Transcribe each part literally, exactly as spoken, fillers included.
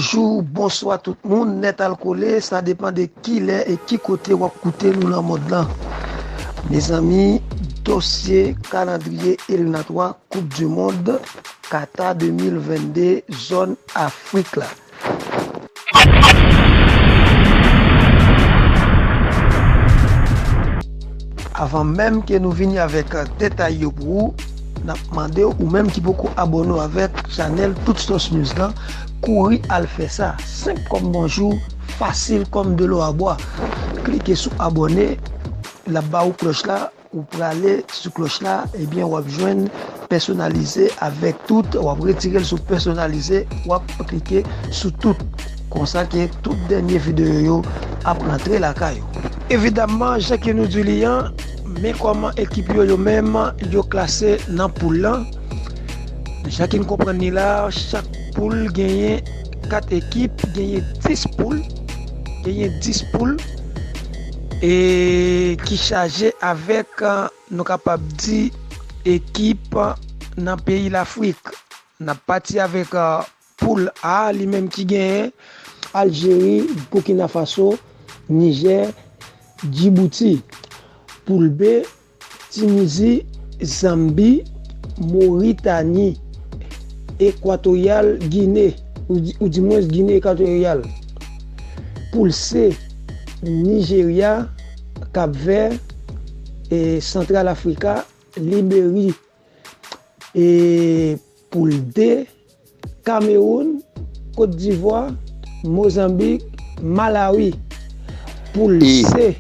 Bonjou, bonswa tout moun, nèt al kole, sa depann de ki lè e ki kote w ap koute nou nan mond lan. Mezanmi, dosye kalandriye eliminatwa Koup di Mond Kata de mil vennde, zòn Afrik la. Avan menm ke nou vini avèk detay yo pou ou, n ap mande w, ou menm ki poko abòne w avèk chanèl Tout Sauce News lan, kouri al fè sa. Senp kòm bonjou, fasil kòm dlo a bwa. Klike sou abòne, l ap ba ou klòch la, ou prale sou klòch la, ebyen w ap jwenn pèsonalize avèk tout, w ap retire l sou pèsonalize, w ap klike sou tout. Konsa ke tout dènye videyo yo ap rantre lakay ou. Evidamman, jan ke nou di li an, men kòman ekip yo, yo menm, yo klase nan poul lan. Jan ke n konprann li la, chak poul genyen kat ekip, genyen dis poul, genyen dis poul, e ki chaje avèk, nou kapab di, ekip nan peyi Lafrik. N ap pati avèk, a, poul A, li menm ki genyen Aljeri, Burkina Faso, Nijè, Djibouti. Poul B, Tinizi, Zanbi, Moritani, Ekwatoryal Gine, ou di, ou di mwens Gine Ekwatoryal. Poul C, Nijerya, Kap Vè, e Santral Afrika, Liberi. E poul D, Kamewoun, Kot Divwa, Mozanbik, Malawi. Poul C,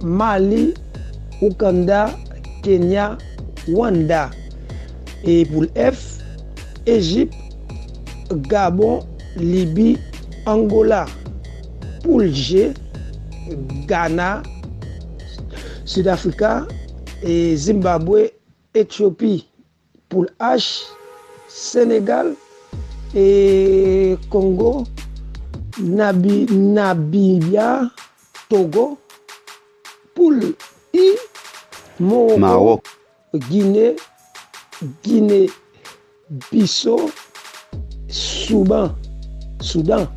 Mali, Ouganda, Kenya, Rwanda. E poul F, Ejip, Gabon, Libi, Angola. Poul G, Gana, Sid Afrika, e Zimbabwe, Etyopi. Poul H, Senegal, e Kongo, Nabi, Namibya, Togo. Poul I, Mowoko, Mawòk. Gine, Gine Biso, Souban, Soudan.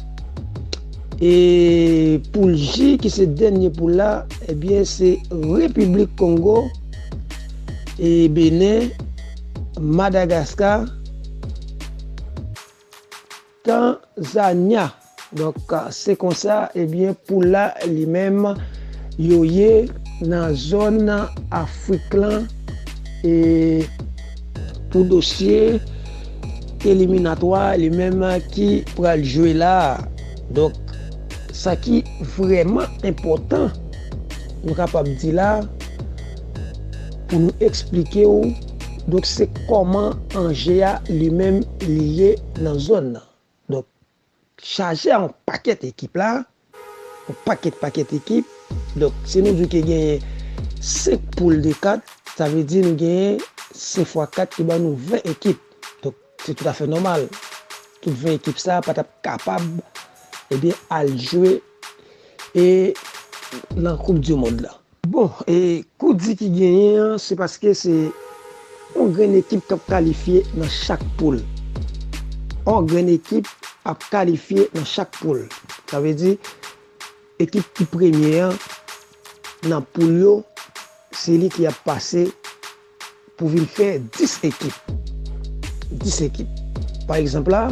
E poul J, ki se dènye poul la, ebyen, se Repiblik Kongo, e Benen, Madagaska, Tanzanya. Donk, se konsa, ebyen, poul la, li menm, yo ye nan zòn Afrik lan, e pou dosye eliminatwa, li menm, ki pral jwe la a. Donk, sa ki vrèman enpòtan, nou kapab di la, pou nou eksplike w, donk, se kòman anje a li menm li ye nan zòn nan. Donk, chaje a yon pakèt ekip la, yon pakèt, pakèt ekip. Donk, si nou di ke genyen senk poul de kat, sa vle di nou genyen senk fwa kat ki ban nou ven ekip. Donk, se toutafè nòmal. Tout ven ekip sa pa t ap kapab, ebyen, al jwe e nan Koup di Mond lan. Bon, e kou di ki genyen an, se paske se yon grenn ekip k ap kalifye nan chak poul. Yon grenn ekip ap kalifye nan chak poul. Sa vle di, ekip ki premye an nan poul yo, se li ki ap pase pou vin fè dis ekip. Dis ekip. Pa egzanp la,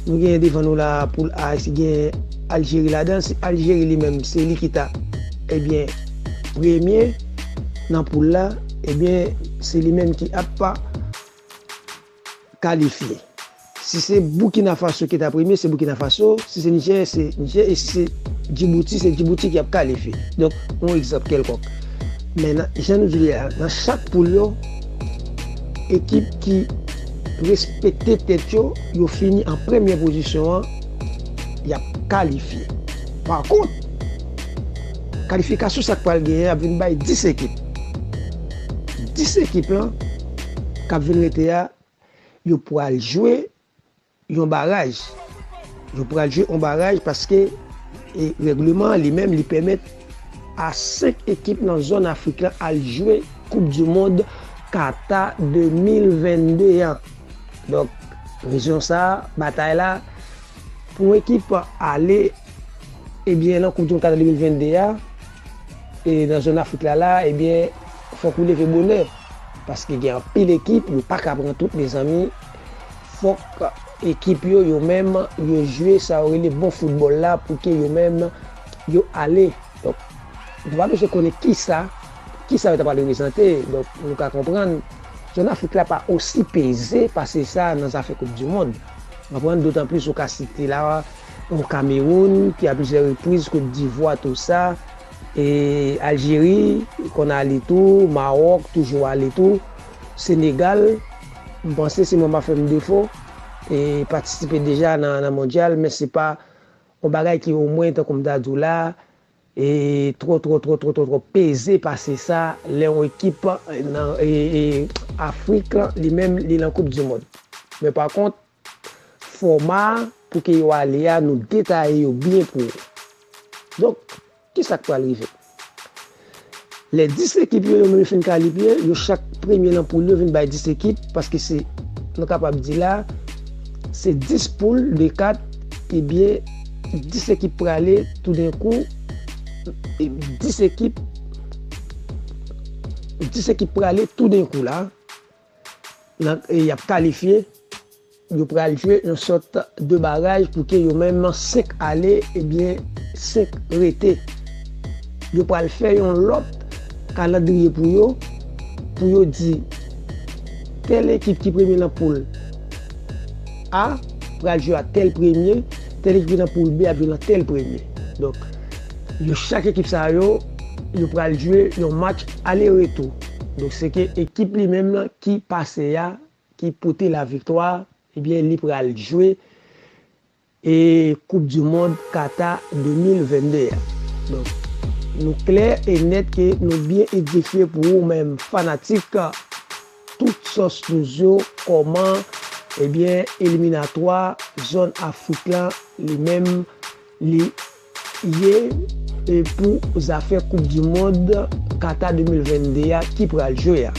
nou genyen devan nou la poul A, si gen Aljeri ladan, si Aljeri li menm, se li ki ta, ebyen, premye nan poul la, ebyen, se li menm ki ap kalifye. Si se Burkina Faso ki ta premye, se Burkina Faso. Si se Nijè, se Nijè. E si se Djibouti, se Djibouti ki ap kalifye. Donk, yon egzanp kèlkonk. Men nan, jan nou di li a, nan chak poul yo, ekip ki respekte tèt yo, yo fini an premye pozisyon an, y ap kalifye. Pa kont, kalifikasyon sa k pral genyen ap vin bay dis ekip. Dis ekip lan k ap vin rete a, yo pral jwe yon baraj. Yo pral jwe yon baraj paske, e, règleman an li menm li pèmèt a senk ekip nan zòn Afrik lan al jwe Koup di Mond Kata de mil vennde an. Donk, rezon sa a, batay la, Pou yon ekip ale, ebyen, nan Koup di Mond Kata de mil vennde a, e nan zòn Afrik la, la, ebyen, fòk ou leve bonè. Paske gen anpil ekip, yo pa ka pran tout, mezanmi. Fòk ekip yo, yo menm, yo jwe sa yo rele bon foutbòl la pou ke yo menm, yo ale. Donk, nou pa bezwen konnen kisa, kisa yo ta pral reprezante. Donk, nou ka konprann, zòn Afrik la pa osi peze pase sa nan zafè Koup di Mond. Konprann, dotan plis ou ka site la, yon Kamewoun ki a plizyè repriz, Kot Divwa, tou sa, e Aljeri, konn ale tou, Mawòk, toujou ale tou, Senegal, m panse si memwa pa fè m defo, e patisipe deja nan, nan mondyal, men se pa yon bagay ki omwen, tankou m ta di w la, e twò, twò, twò, twò, twò, twò peze pase sa, lè yon ekip nan, e, e, Afrik, li menm, li nan Koup di Mond. Men pa kont, fòma pou ke yo ale a, nou detaye yo byen pou ou. Donk, kisa k pral rive? Lè dis ekip yo, yo menm yo fin kalifye, yo chak premye nan poul yo vin bay dis ekip, paske se, nou kapab di la, se dis poul de kat, ebyen, dis ekip prale toudenkou, e dis ekip, dis ekip prale toudenkou la, nan, e y ap kalifye, yo pral jwe yon sòt de baraj pou ke yo menm senk ale, ebyen, senk rete. Yo pral fè yon lòt kalandriye pou yo, pou yo di tèl ekip ki premye nan poul A pral jwe a tèl premye, tèl ekip ki nan poul B ap jwe nan tèl premye. Donk, yo chak ekip sa yo, yo pral jwe yon match ale retou. Donk, se ke ekip li menm nan ki pase a, ki pote laviktwa, ebyen, li pral jwe e Koup di Mond Kata de mil vennde a. Donk, nou klè e nèt ke nou byen edifye pou ou menm fanatik Tout Sauce News yo, kòman, ebyen, eliminatwa zòn Afrik lan, li menm, li ye, e pou zafè Koup di Mond Kata de mil vennde a ki pral jwe a.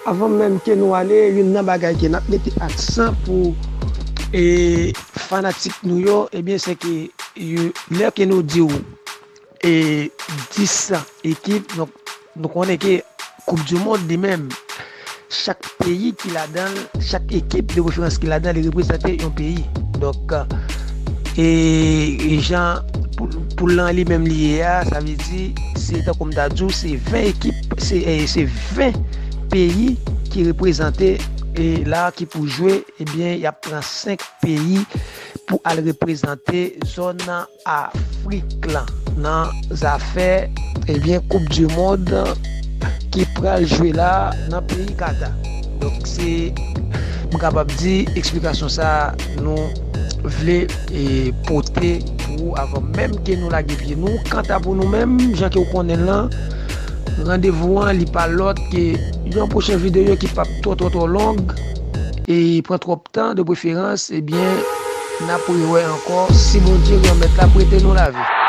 Avan menm ke nou ale, youn nan bagay ke n ap mete aksan pou, e, fanatik nou yo, ebyen, se ke, yo, lè ke nou di w, e, dis ekip, donk, nou konnen ke Koup di Mond li menm, chak peyi ki ladan l, chak ekip de preferans ki ladan l, li reprezante yon peyi. Donk, e, e jan pou, poul lan li menm li ye a, sa vle di, se tankou m ta di w, se ven ekip, se, e, se ven peyi ki reprezante, e, la ki pou jwe, ebyen, y ap pran senk peyi pou al reprezante zòn Afrik lan nan zafè, ebyen, Koup di Mond ki pral jwe la nan peyi Kata. Donk, se, m kapab di, eksplikasyon sa a nou vle, e, pote pou ou avan menm ke nou lage pye nou. Kanta pou nou menm, jan ke w konnen l lan, randevou an, li pa lòt ke yon pwochen videyo ki p ap twò, twò, twò long e pran twòp tan de preferans, ebyen, n ap rewè ankò, si Bondye Granmèt la prete nou lavi.